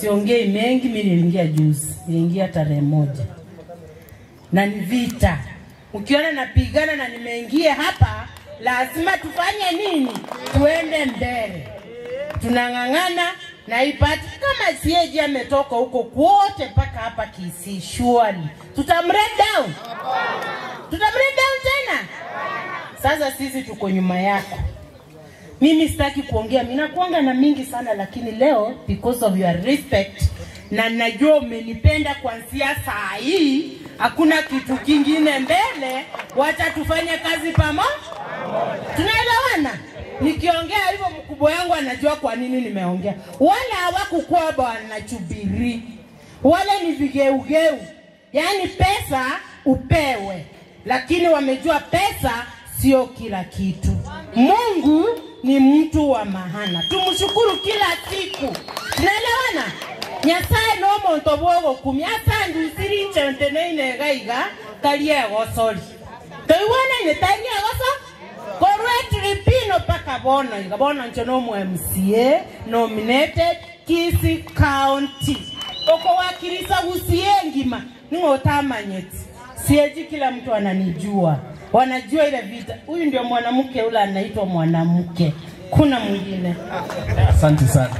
Siongei mengi, mimi niliingia juzi, niliingia tarehe 1. Na ni vita. Ukiona napigana na nimeingia hapa, lazima tufanye nini? Tuende mbele. Tunang'ang'ana na ipati kama CAG ametoka huko kwote mpaka hapa Kisii, surely tutamred down. Tutamred down tena. Sasa sisi tuko nyuma yako. Mimi sitaki kuongea, mimi nakuanga na mingi sana, lakini leo because of your respect na najua umenipenda kuanzia saa hii, hakuna kitu kingine mbele, wacha tufanye kazi pamoja. Tunaelewana? Nikiongea hivyo mkubwa wangu anajua kwa nini nimeongea. Wala hawakukuwa bwana Chubiri. Wale ni vigeugeu. Yaani pesa upewe, lakini wamejua pesa sio kila kitu. Mungu ni mtu wa mahana. Tumshukuru kila siku. Tunaelewana? Nyasaye no muntu bwogo kumya asandu siri ntenene gaiga talie gosori. Toiwana ni talie goso? Korwe tripino paka bono iga bono ncho no MCA nominated Kisii County. Oko wakilisa usie ngima ningotamanyeti. Sieji kila mtu ananijua. Wanajua ile vita. Huyu ndio mwanamke ule anaitwa mwanamke. Kuna mwingine. Asante sana.